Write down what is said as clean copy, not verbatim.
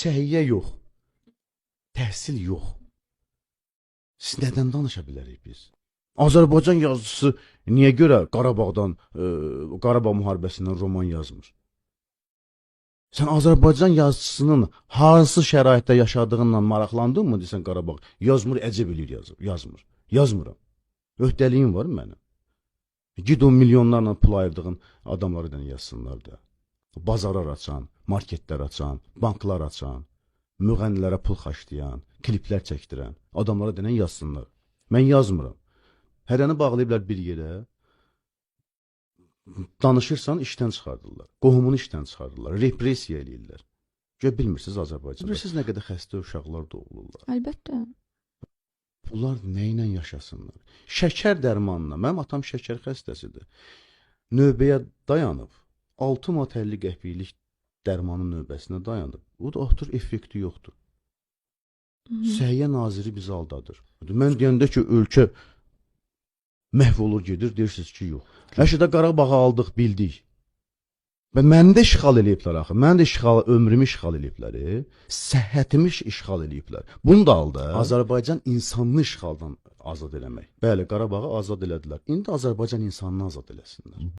Səhiyyə yox. Təhsil yox. Siz nədən danışa bilərik biz? Azərbaycan yazıçısı niyə görə Qarabağdan, Qarabağ müharibəsindən roman yazmır? Sən Azərbaycan yazıçısının hansı şəraitdə yaşadığından maraqlandınmı desən Qarabağ? Yazmır, əcəb eləyir yazır, yazmır. Yazmıram. Öhdəliyim var mənim. Git o milyonlarla pul ayırdığın adamları da yazsınlar da. Bazarlar açan, marketlər açan, banklar açan, müğənnilərə pul xərcləyən, kliplər çəkdirən adamlara denən yazsınlar. Mən yazmıram. Hərəni bağlayıblar bir yerə. Danışırsan işdən çıxardırlar. Qohumunu işdən çıxardırlar. Repressiya eləyirlər. Görə bilmirsiniz Azərbaycanda. Bilirsiniz nə qədər xəstə uşaqlar doğulurlar. Əlbəttə. Bunlar nə ilə yaşasınlar? Şəkər dərmanına. Mənim atam şəkər xəstəsidir. Növbəyə dayanıb 6 manat 50 qəpiklik dərmanın növbəsinə dayanıb. O da otur effekti yoxdur. Səhiyyə naziri bizi aldadır. Mən deyəndə ki, ölkə məhv olur gedir, deyirsiniz ki, yox. Əşədə Qarabağı aldıq, bildik. Və məni də işğal eləyiblər axı. Məni də işğal, ömrümü işğal eləyiblər. Səhhətimi işğal eləyiblər. Bunu da aldı. Azərbaycan insanını işğaldan azad eləmək. Bəli, Qarabağı azad elədilər. İndi Azərbaycan insanını azad eləsinlər.